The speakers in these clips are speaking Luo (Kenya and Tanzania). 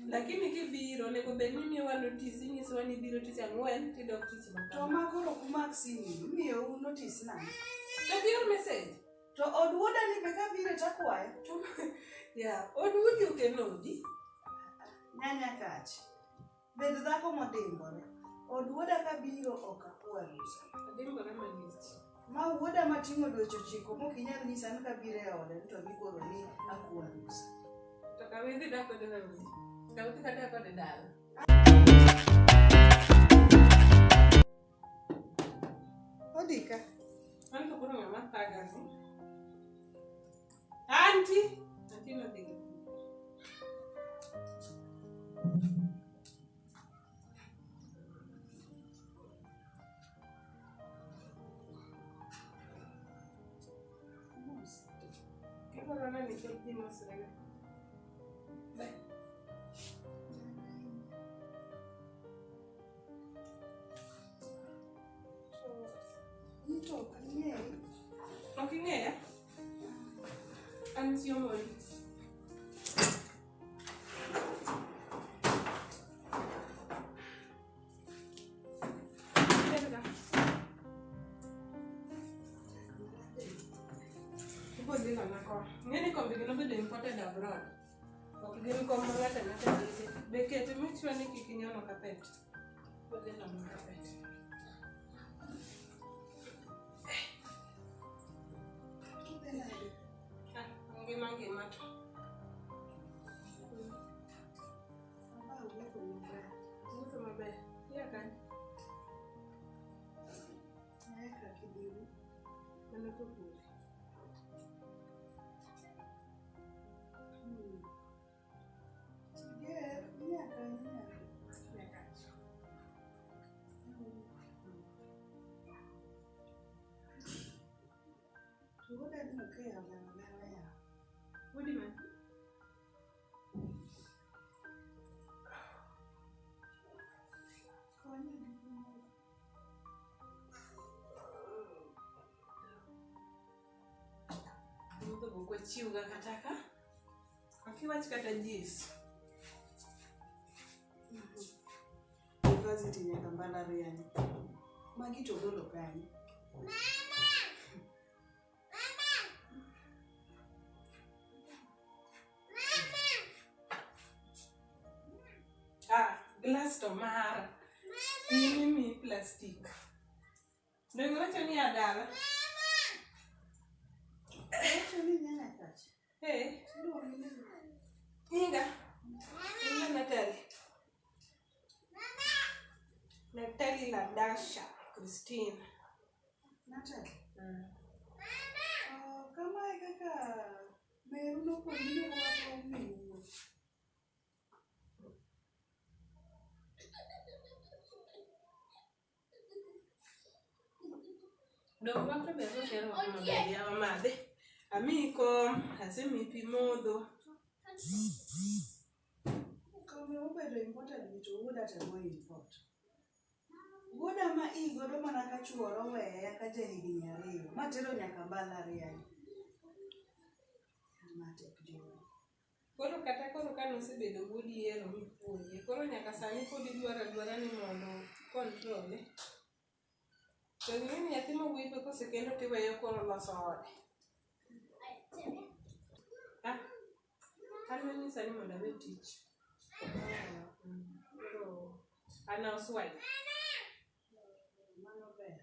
Lakini kibiro onego bed ni imiyowa notice inyisowa ni ibiro tich ang'wen tidok tich ma To ma koro ok umak simu, imiyou notice nang'o? To gior message. To od wuoda ni be kabire takwayo. To ya, od wuodi ok en odi. Nyanya kach. Bed dhako modimbore. Od wuoda kabiro ok akwa rusa. Adimbore malich. Ma wuoda mating'o dweche ochiko mok inyal nyisa ni kabiro e ode to gikoro ni akwa rusa. To kaw idhi dak kode rawinjo. Kaw idhi kadak kode dala. Odika. An to koro ng'ama thaga ni. Auntie! Auntie nodhi gi. Kikoro nani pod ji mosrega. Bye. In to ok ing'eyi. Ok ing'eya? An Chiomoli. Ng'eni kombe gi nobedo imported abroad. Ok gin kom ma ng'ato ang'ata bede. Be kete make sure ni kik inyono carpet. Podhi nono carpet. Ah, ngima ngima to. Wuotho maber. Iya kanye? Mano to kure. Wuodi man? Wuotho go ok wachiwga kata ka. Ok iwach kata jis. University nyaka mbalariany. Magi to golo kanye? Ah, glass to mara. In imiyi plastic. Donge iwacho ni a dala? Wacho ni nyanya kacha. Hey, Iluongi ni nyinga. Nyinga Natalie. Natalie Ladasha Christine. Natalie. Oh, kamae kaka meru nopuonji ni rwako min wuoth. Dong rwak to ber rwak rwak maber yawa madhi. Amiyi kom, asemiyi pi modho. Kome obedo important gi to wuoda temo import. Wuoda ma ii godo mana ka chuora oweya ka ja higni ariyo, matero nyaka mbalariany. Ma tek jowa. Koro kata koro ka nosebedo wuodi ero mipuonje, koro nyaka sani pod idwaro adwara ni mondo control e. To ing'e ni nyathi ma wuoyi be kosekendo tiweyo koro loso ode. Ah, an nonyisa ni mondo awe tich. Koro an housewife. Mano ber.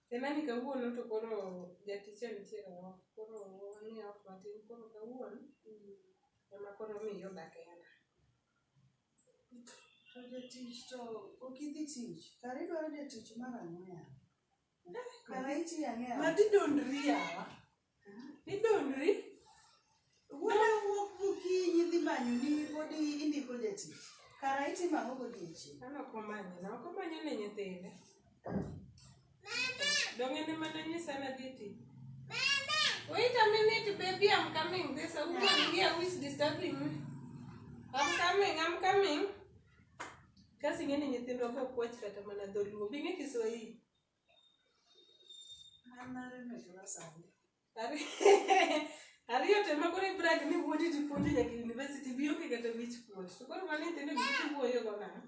Tena ni kawuono to koro jaticha nitie e ot, koro wang'iyo ot matin, koro kawuono ema koro miyo odak hera. To jatich to ok idhi tich. Kare idwaro jatich mar ang'o yawa? Kare itiyo ang'e Ma tidondri yawa. Idondri? Wuoda wuok gokinyi dhi manyoni pod indiko jatich. Kara itimo ang'o godiechieng'? An ok omanyona, ok omanyo ne nyithinde. Donge en ema nonyisa ni adhi tich. Wait a minute, baby, I'm coming. There's a woman here who is disturbing me. I'm coming, I'm coming. Kasi ing'e ni nyithindwa go ok wach kata mana dholuo. Be ing'e Kiswahili? An mare mekwa sani. Ariyo te ma koro ibrag ni wuodi tipuonjo nyaka university bionge kata wich kuot. To koro mano nyithindo gi tiwuoyo go nang'o?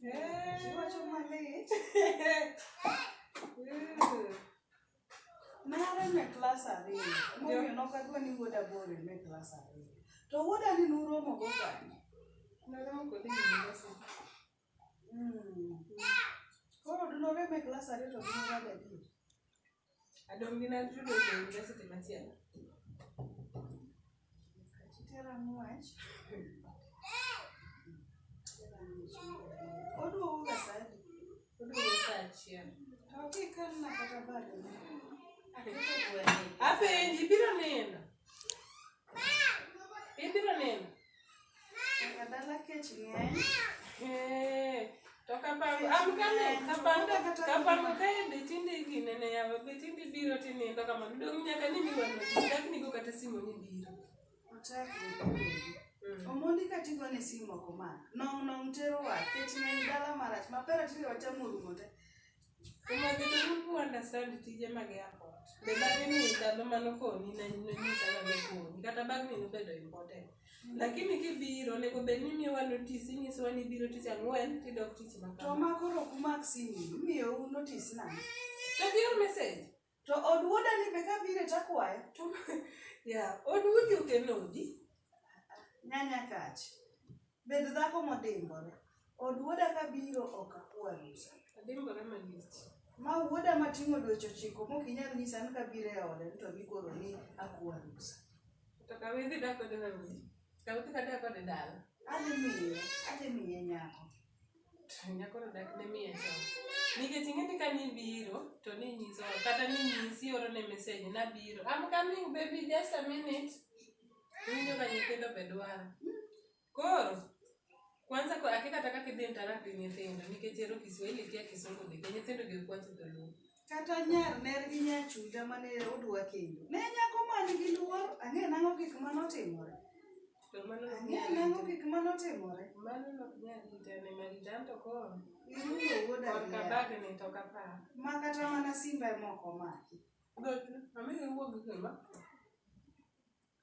Eh. Iwacho malit. Mm. Narem e klas 2. Emomiyo nok adwa ni wuoda bor e klas 2. To wuoda ni nuromo go kanye? Naromo kode e university. Koro dunorem e klas 2 to gin adier. Adong' gi nayudo e university machielo. Tera ng'wech. Oduogo ga saa adi? Oduogo saa 1. To ok ikelna kata bagna. Aketo gweno. Apenji, ibiro nindo? Ibiro nindo? Nyaka dala kech ng'eny. Eh, to kapango, am coming, kapango, kapango kae be tinde ginene yawa, be tinde biro tinindo kamano. Dong' nyaka ni miwa notice, dak nigo kata simu ni biro. Otek ni. Omondi kata igone simu ok omak. Nong' nong' tero wach. Kech ng'eny dala marach. Mapera tinde wachamo orumo te. Omadhi to un understand tije mag airport. Be bagni ndalo manokoni nonyisa ga nokoni. Kata bagni nobedo important. Lakini kibiro onego bed ni imiyowa notice, inyisowa ni ibiro tich ang'wen tidok tich ma To kama. ma koro ok umak simu, imiyou notice nang'o? To gior message. To od wuoda ni be kabire takwayo. To yeah, od wuodi ok en odi. Nyanya kach. Bed dhako modimbore. Od wuoda kabiro ok akwa rusa. Adimbore malich. Ma wuoda mating'o dweche 9 mok inyal nyisa ni kabiro e ode ni to gikoro ni akwa rusa. To kaw idhi dak kode e odi. Kaw idhi kadak kode dala. Adhi miye nyako. To nyako no dak ne miye chon. Nikech ing'e ni ka nibiro to ninyiso kata ninyisi ioro ne message nabiro. I'm coming baby just a minute. Iwinjo ka nyithindo be dwaro. Koro kwanza ko akia kata kaka idhi interact gi nyithindo nikech ero Kiswahili kia Kisungu be kia nyithindo gi ok wach dholuo. Kata nyar ner gi nyachuda mane odwa kendo. Ne nyako man gi luor, ang'e nang'o gik manotimore. To mano ok Ang'e nyal nang'o rita. gik manotimore. Mano ok nyal rita ne marita an to koro. Irumo wuoda Korka gi yawa. bagni to ok apar. Ma kata mana simba ema ok omaki. Gochne, amiyo iwuog gi gima.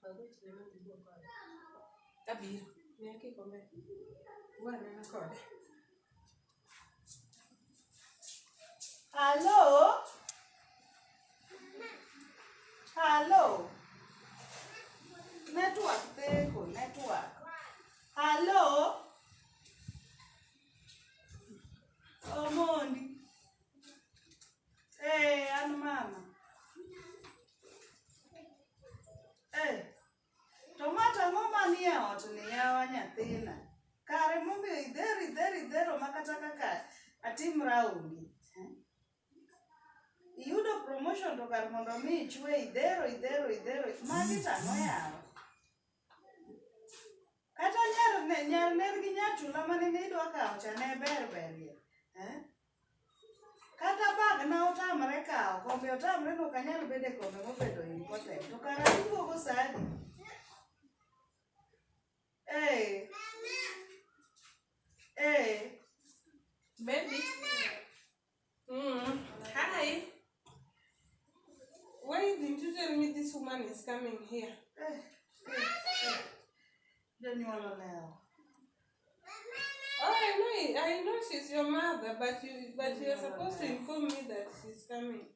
Agochne mondo iwuo kode. Abiro. Miya kikombe. Wuo anena kode. Hello? Hello? Network theko, network. Hello? Omondi. Eh, an mama. Eh, to ma to ang'o manie ot ni yawa nyathina? Kare momiyo idhero idhero idhero ma kata kaka atimra onge. Eh? Iyudo promotion to kar mondo mi ichwe idhero idhero idhero. Magi to ang'o yawa? Kata nyar ner gi nyachula mane ne idwa kawo cha ne ber berie. Eh? Kata bag na otamre kawo, kombe otamre no ok anyal bedo e kombe mobedo important. To kara iduogo saa adi? Eh. Eh. Baby. Hi. Why didn't you tell me this woman is coming here? Eh. Eh. Janyuol olewo. Oh, I know she's your mother, but you are supposed to inform me that she's coming.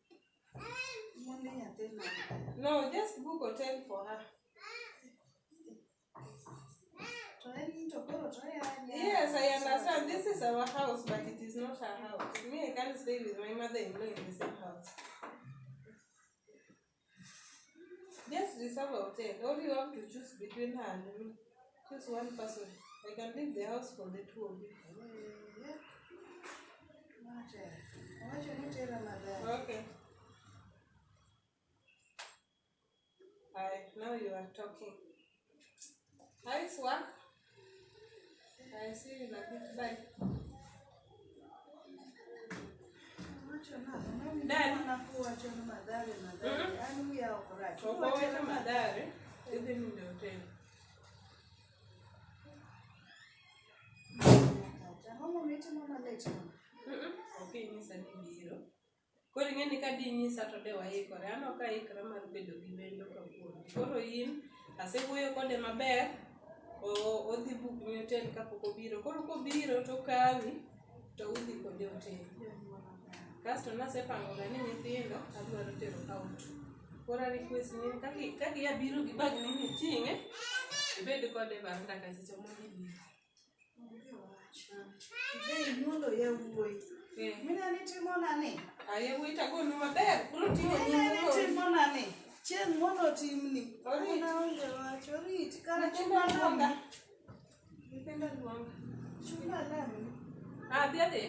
Mondi nyathina. No, just book hotel for her. To en to koro to yanya. Yes, I understand. This is our house, but it is not her house. Me, I can't stay with my mother-in-law in the same house. Just reserve a hotel. Or you have to choose between her and me. Choose one person. I can leave the house for the two of you. Owacho ni tera maber. Okay. Hi, now you are talking. How is work? I see you in a bit. Bye. Owacho nang'o? Dad. Mana kowacho ni Mathare Mathare. An wiya ok rach. Ok owacho Mathare, idhi nindo e hotel. Ang'o momiyo itimo malit mama? Ok inyisa ni biro. Koro ing'e ni ka dinyisa to de waikore. An ok aikra mar bedo gi wendo kawuono. Koro in asewuoyo kode maber, odhi book ni hotel kapok obiro. Koro kobiro to okawi to udhi kode e hotel. Kasto nasepango ga ni nyithindo adwaro tero out. Koro a request ni kaka iya biro gi bag ni iting'e, ibed kode e veranda ka seche ma gibiro. Be inyuolo yawuoyi. Eh. Mine nitimona ni. Ah, yawuoyi tagonu maber. Biro ting'o Mine nyingu. nitimona ni. Chieng' mondo timni. Orit. An aonge wach. Orit. Kara Nyithindo chunga luonga. lamni. Nyithindo luonga. Chunga lamni. Ah, dhi adhi.